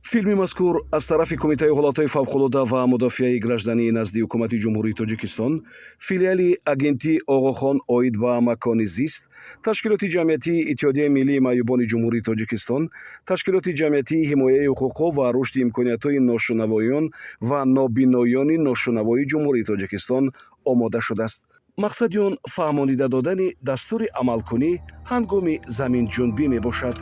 Филми мазкур аз тарафи Кумитаи ҳолатҳои фавқулода ва мудофиаи граждании назди Ҳукумати Ҷумҳурии Тоҷикистон, филиали Агентии Оғохон оид ба макони зист, Ташкилоти ҷамъиятии Иттиҳодияи миллии маъюбони Ҷумҳурии Тоҷикистон, Ташкилоти ҷамъиятии ҳимояи ҳуқуқҳо ва рушди имкониятҳои ношунавоён ва нобиноёни ношунавои Ҷумҳурии Тоҷикистон омода шудааст. Мақсади он фаҳмонида додани дастури амалкунӣ ҳангоми заминҷунбӣ мебошад.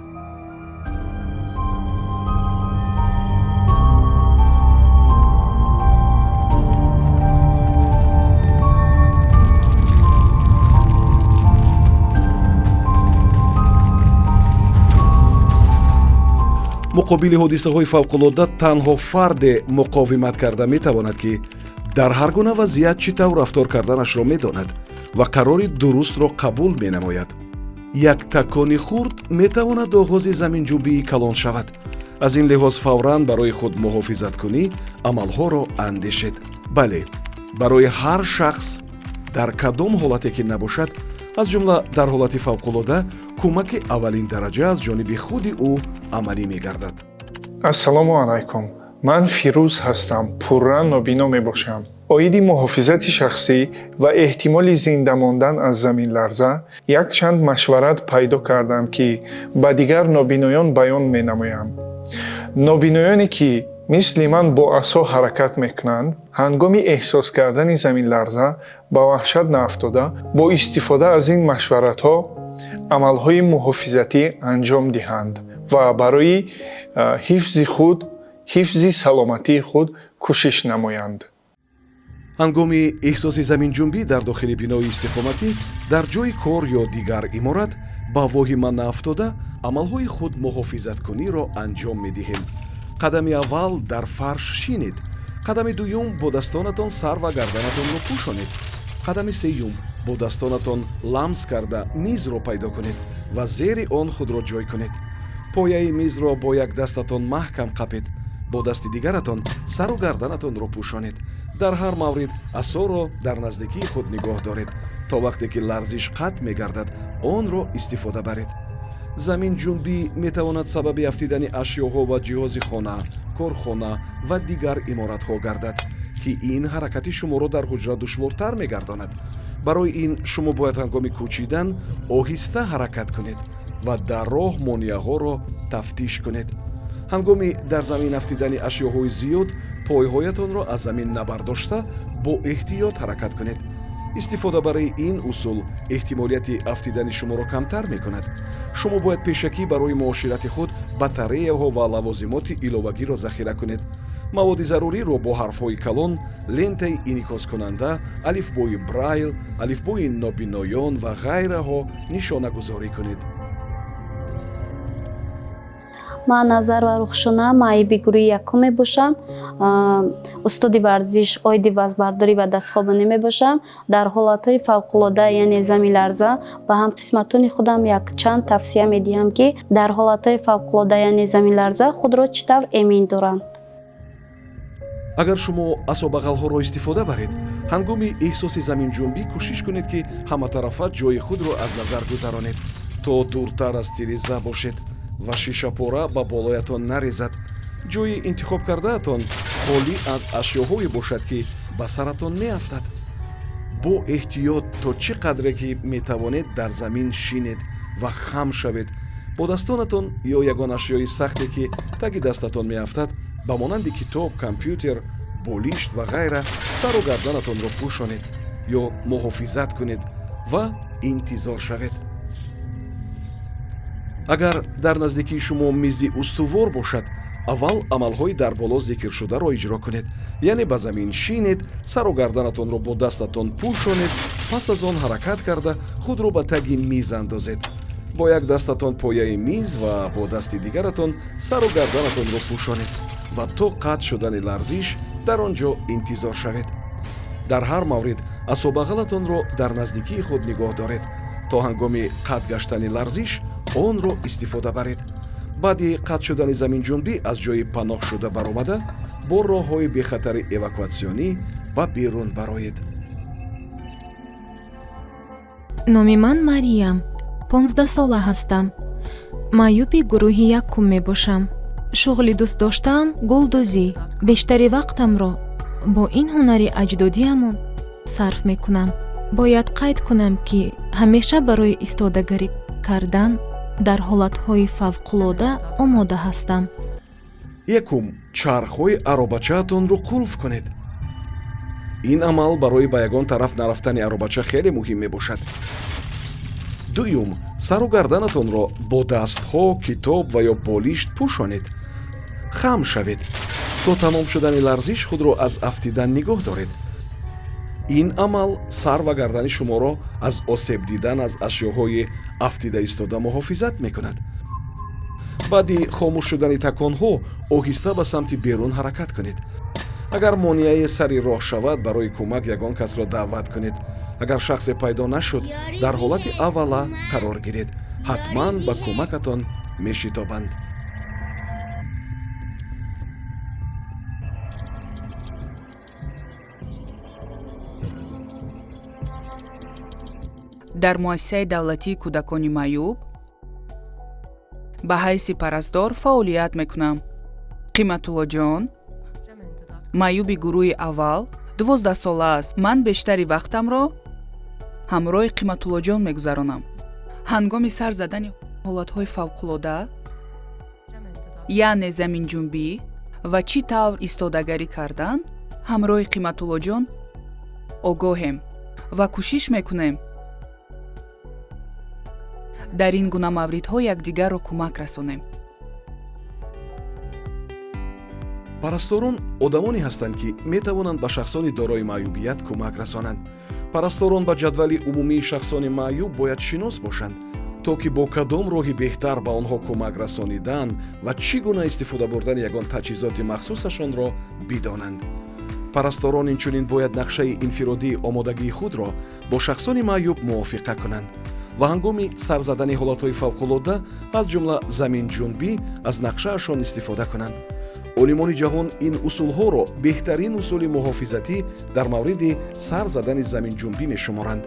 Муқобили ҳодисаҳои фавқулода танҳо фарде муқовимат карда метавонад, ки дар ҳар гуна вазъият чӣ тавр рафтор карданашро медонад ва қарори дурустро қабул менамояд. Як такони хурд метавонад оғози заминҷунбии калон шавад. Аз ин лиҳоз фавран барои худ муҳофизаткунӣ амалҳоро андешед. Бале, барои ҳар шахс дар кадом ҳолате ки набошад, аз ҷумла дар ҳолати фавқулода, кӯмаки аввалин дараҷа аз ҷониби худи ӯ амалӣ мегардад. Ассалому алайкум, ман Фирӯз ҳастам, пурра нобино мебошам. Оиди муҳофизати шахсӣ ва эҳтимоли зинда мондан аз заминларза якчанд машварат пайдо кардам, ки ба дигар нобиноён баён менамоям. Нобиноёне, ки мисли ман бо асо ҳаракат мекунанд, ҳангоми эҳсос кардани заминларза ба ваҳшат наафтода, бо истифода аз ин машваратҳо амалҳои муҳофизатӣ анҷом диҳанд ва барои ҳифзи худ, ҳифзи саломатии худ кӯшиш намоянд. Ҳангоми эҳсоси заминҷунбӣ дар дохили бинои истиқоматӣ, дар ҷойи кор ё дигар иморат ба воҳима наафтода, амалҳои худмуҳофизаткуниро анҷом медиҳем. Қадами аввал: дар фарш шинед. Қадами дуюм: бо дастонатон сар ва гарданатонро пӯшонед. Қадами сеюм: бо дастонатон ламс карда мизро пайдо кунед ва зери он худро ҷой кунед. Пояи мизро бо як дастатон маҳкам қапед, бо дасти дигаратон сару гарданатонро пӯшонед. Дар ҳар маврид асоро дар наздикии худ нигоҳ доред. То вақте ки ларзиш қатъ мегардад, онро истифода баред. Заминҷунбӣ метавонад сабаби афтидани ашёҳо ва ҷиҳози хона, корхона ва дигар иморатҳо гардад, ки ин ҳаракати шуморо дар ҳуҷра душвортар мегардонад. Барои ин шумо бояд ҳангоми кӯчидан оҳиста ҳаракат кунед ва дар роҳ монеаҳоро тафтиш кунед. Ҳангоми дар замин афтидани ашёҳои зиёд пойҳоятонро аз замин набардошта, бо эҳтиёт ҳаракат кунед. Истифода барои ин усул эҳтимолияти афтидани шуморо камтар мекунад. Шумо бояд пешакӣ барои муоширати худ батареяҳо ва лавозимоти иловагиро захира кунед. Маводи заруриро бо ҳарфҳои калон, лентаи инъикоскунанда, алифбои Брайл, алифбои нобиноён ва ғайраҳо нишонагузорӣ кунед. Ман Назарова Рухшона, маъюби гурӯҳи якум мебошам, устоди варзиш оиди вазнбардорӣ ва дастхобонӣ мебошам. Дар ҳолатҳои фавқулода, яъне заминларза, ба ҳамқисматони худам якчанд тавсия медиҳам, ки дар ҳолатҳои фавқулода, яъне заминларза, худро чӣ тавр эмин доранд. Агар шумо асобағалҳоро истифода баред, ҳангоми эҳсоси заминҷунбӣ кӯшиш кунед, ки ҳаматарафа ҷойи худро аз назар гузаронед, то дуртар аз тиреза бошед ва шишапора ба болоятон нарезад. Ҷойи интихоб кардаатон холӣ аз ашёҳое бошад, ки ба саратон меафтад. Бо эҳтиёт то чӣ қадре ки метавонед дар замин шинед ва хам шавед. Бо дастонатон ё ягон ашёи сахте, ки таги дастатон меафтад, ба монанди китоб, компютер, болишт ва ғайра, сару гарданатонро пӯшонед ё муҳофизат кунед ва интизор шавед. Агар дар наздикии шумо мизи устувор бошад, аввал амалҳои дар боло зикршударо иҷро кунед, яъне ба замин шинед, сару гарданатонро бо дастатон пӯшонед. Пас аз он ҳаракат карда, худро ба таги миз андозед. Бо як дастатон пояи миз ва бо дасти дигаратон сару гарданатонро пӯшонед ва то қатъ шудани ларзиш дар он ҷо интизор шавед. Дар ҳар маврид асобағалатонро дар наздикии худ нигоҳ доред, то ҳангоми қатъ гаштани ларзиш онро истифода баред. Баъди қатъ шудани заминҷунбӣ аз ҷои паноҳшуда баромада, бо роҳҳои бехатари эвакуатсионӣ ба берун бароед. Номи ман Мариям, 15-сола ҳастам, маъюби гурӯҳи якум мебошам. Шуғли дӯстдоштаам гулдӯзӣ. Бештари вақтамро бо ин ҳунари аҷдодиамон сарф мекунам. Бояд қайд кунам, ки ҳамеша барои истодагарӣ кардан дар ҳолатҳои фавқулода омода ҳастам. Якум, чархҳои аробачаатонро қулф кунед. Ин амал барои ба ягон тараф нарафтани аробача хеле муҳим мебошад. Дуюм, сару гарданатонро бо дастҳо, китоб ва ё болишт пӯшонед. Хам шавед. То тамом шудани ларзиш худро аз афтидан нигоҳ доред. Ин амал сар ва гардани шуморо аз осеб дидан аз ашёҳои афтида истода муҳофизат мекунад. Баъди хомӯш шудани таконҳо оҳиста ба самти берун ҳаракат кунед. Агар монеае сари роҳ шавад, барои кӯмак ягон касро даъват кунед. Агар шахсе пайдо нашуд, дар ҳолати аввала қарор гиред, ҳатман ба кӯмакатон мешитобанд. Дар муассисаи давлатии кӯдакони маъюб ба ҳайси парастор фаъолият мекунам. Қиматуллоҷон маъюби гурӯҳи аввал, 12сола аст. Ман бештари вақтамро ҳамроҳи Қиматуллоҷон мегузаронам. Ҳангоми сар задани ҳолатҳои фавқулода, яъне заминҷунбӣ ва чӣ тавр истодагарӣ кардан, ҳамроҳи Қиматуллоҷон огоҳем ва кӯшиш мекунем дар ин гуна мавридҳо якдигарро кӯмак расонем. Парасторон одамоне ҳастанд, ки метавонанд ба шахсони дорои маъюбият кӯмак расонанд. Парасторон ба ҷадвали умумии шахсони маъюб бояд шинос бошанд, то ки бо кадом роҳи беҳтар ба онҳо кӯмак расонидан ва чӣ гуна истифода бурдани ягон таҷҳизоти махсусашонро бидонанд. Парасторон инчунин бояд нақшаи инфиродии омодагии худро бо шахсони маъюб мувофиқа кунанд ва ҳангоми сар задани ҳолатҳои фавқулода, аз ҷумла заминҷунбӣ, аз нақшаашон истифода кунанд. Олимони ҷаҳон ин усулҳоро беҳтарин усули муҳофизатӣ дар мавриди сар задани заминҷунбӣ мешуморанд.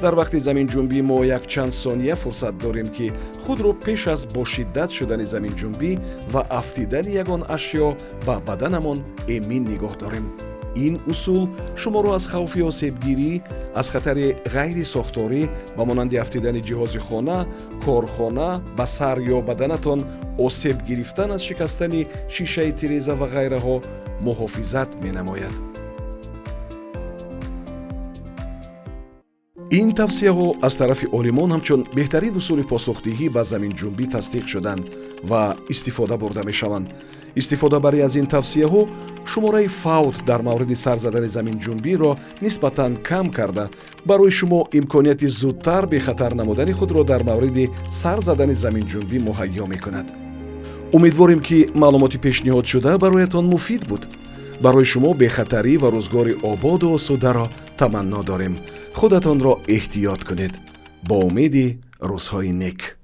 Дар вақти заминҷунбӣ мо якчанд сония фурсат дорем, ки худро пеш аз бо шиддат шудани заминҷунбӣ ва афтидани ягон ашё ба баданамон эмин нигоҳ дорем. Ин усул шуморо аз хавфи осебгирӣ аз хатари ғайрисохторӣ, ба монанди афтидани ҷиҳози хона, корхона ба сар ё баданатон, осеб гирифтан аз шикастани шишаи тиреза ва ғайраҳо муҳофизат менамояд. Ин тавсияҳо аз тарафи олимон ҳамчун беҳтарин усули посухдиҳӣ ба заминҷунбӣ тасдиқ шуданд ва истифода бурда мешаванд. Истифодабарӣ аз ин тавсияҳо шумораи фавт дар мавриди сар задани заминҷунбиро нисбатан кам карда, барои шумо имконияти зудтар бехатар намудани худро дар мавриди сар задани заминҷунбӣ муҳайё мекунад. Умедворем, ки маълумоти пешниҳодшуда бароятон муфид буд. Барои шумо бехатарӣ ва рӯзгори ободу осударо таманно дорем. Худатонро эҳтиёт кунед. Бо умеди рӯзҳои нек.